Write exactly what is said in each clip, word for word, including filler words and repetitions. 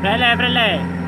Preh lé, preh lé.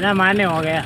Nah, mana orang ya?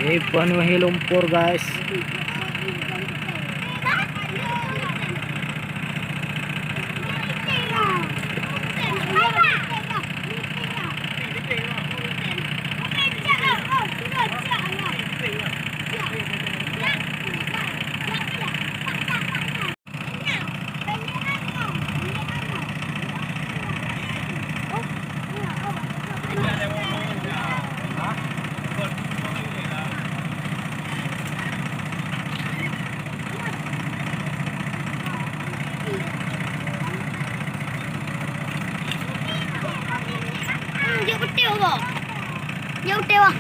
Dipenuhi lumpur, guys. Jeuet beutôi, Abah. Jeuet beutôi, Abah.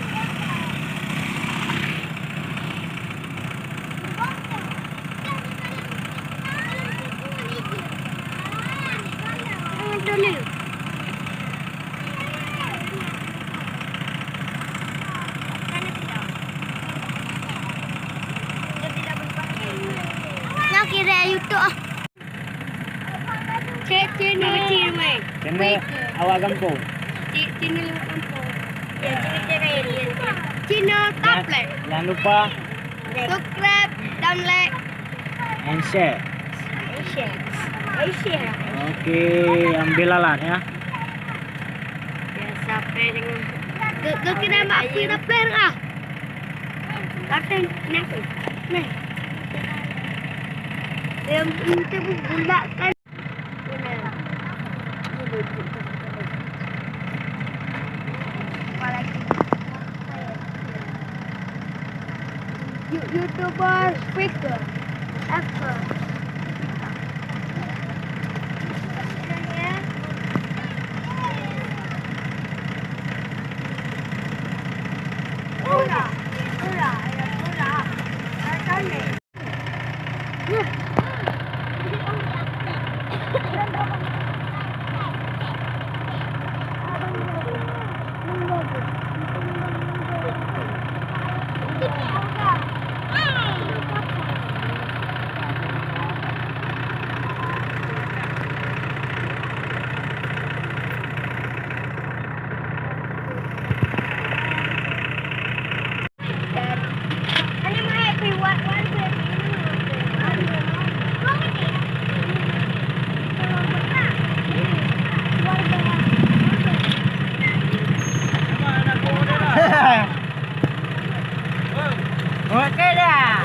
Nak kira YouTube ah. Cek channel. Nama channel? Channel Awak Gampông. Cek channel Awak Gampông. Ya, cerita kaya dia. Channel Taplek. Jangan lupa subscribe dan like. And share. And share. And share. Oke, ambil alat ya. Ya, sampai dengan. Dok, dok, kita mak api dah plan ah. Tapi nak. Nah. Yang itu pun bulak kan. You-, YouTuber speaker. Apa? Ura, ura, ura. Oke dah.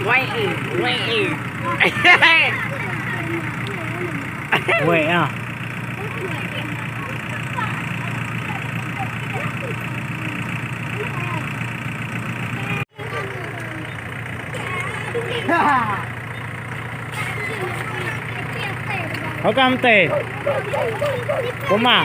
Weh, weh. Weh ah. Ho ka meuté? Kuma?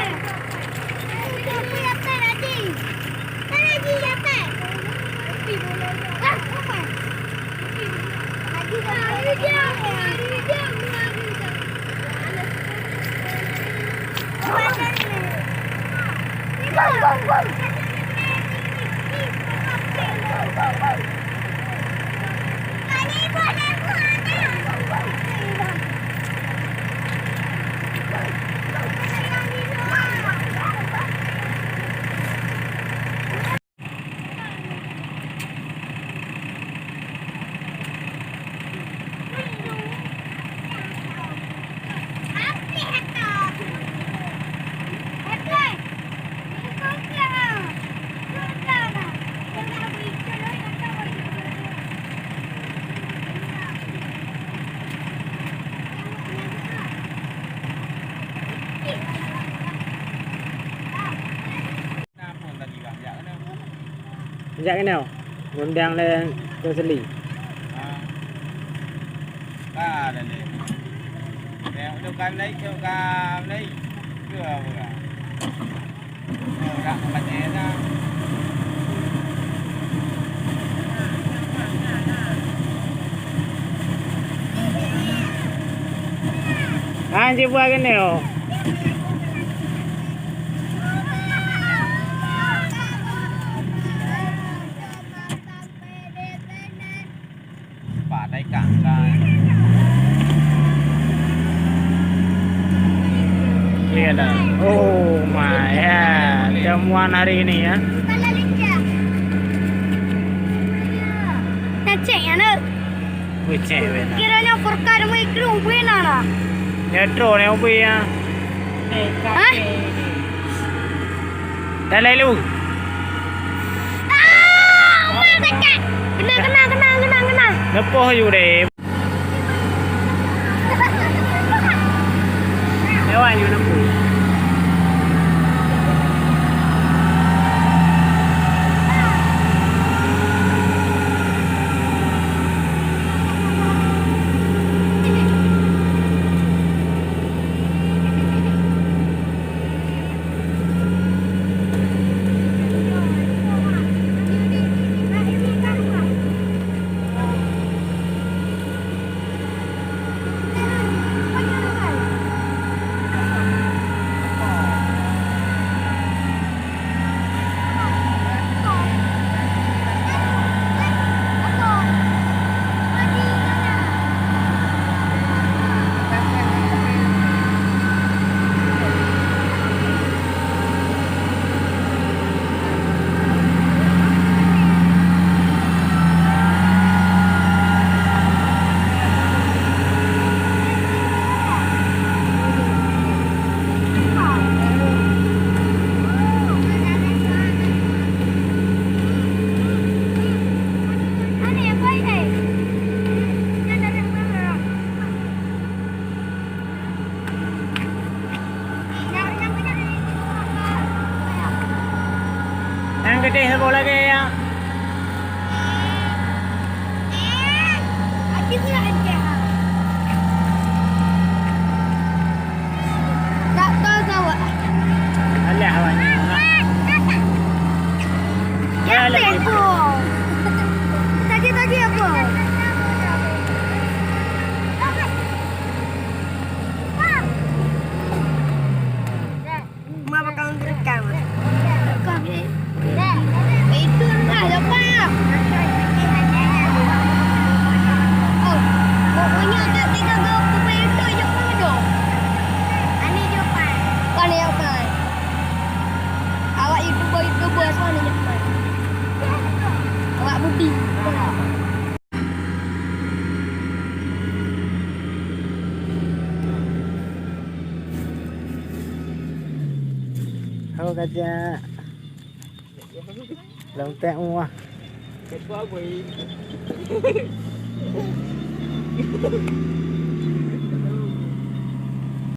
Jak keunoe, rundang lé Kosli. Ha. Ka dah lé. Tengok tu ka naik, tengok ka naik. Ke apa ka? Tengok dah tempat dia dah. Ha, cuba keunoe. Padai kangkai. Iya dah. Oh my, ya. Temuan hari ini ya. Ngecek ya, Nek. Wih, cek weh. Kiranya Furqan weh, kru weh na na. Ya, tro ni ubé ya. Hah? Dah lalu. Ah, apa dekat? Kena, kena, kena, kena, kena. Lepas you deh. Lewat you lepas. Nyang keudeh saboh lagèe nyan. Alah awak nyan. Ya, lagi. Tadi-tadi apa? Ma bakal ngerekam. Rekam, eh. Itu lah, Jopang. Oh, pokoknya tak tiga go ke YouTube, Jopang tu. Ani Jopang. Bukan Jopang. Awak YouTuber-YouTuber semua ni Jopang. Awak Budi. Ho kajak. Lom tek muah.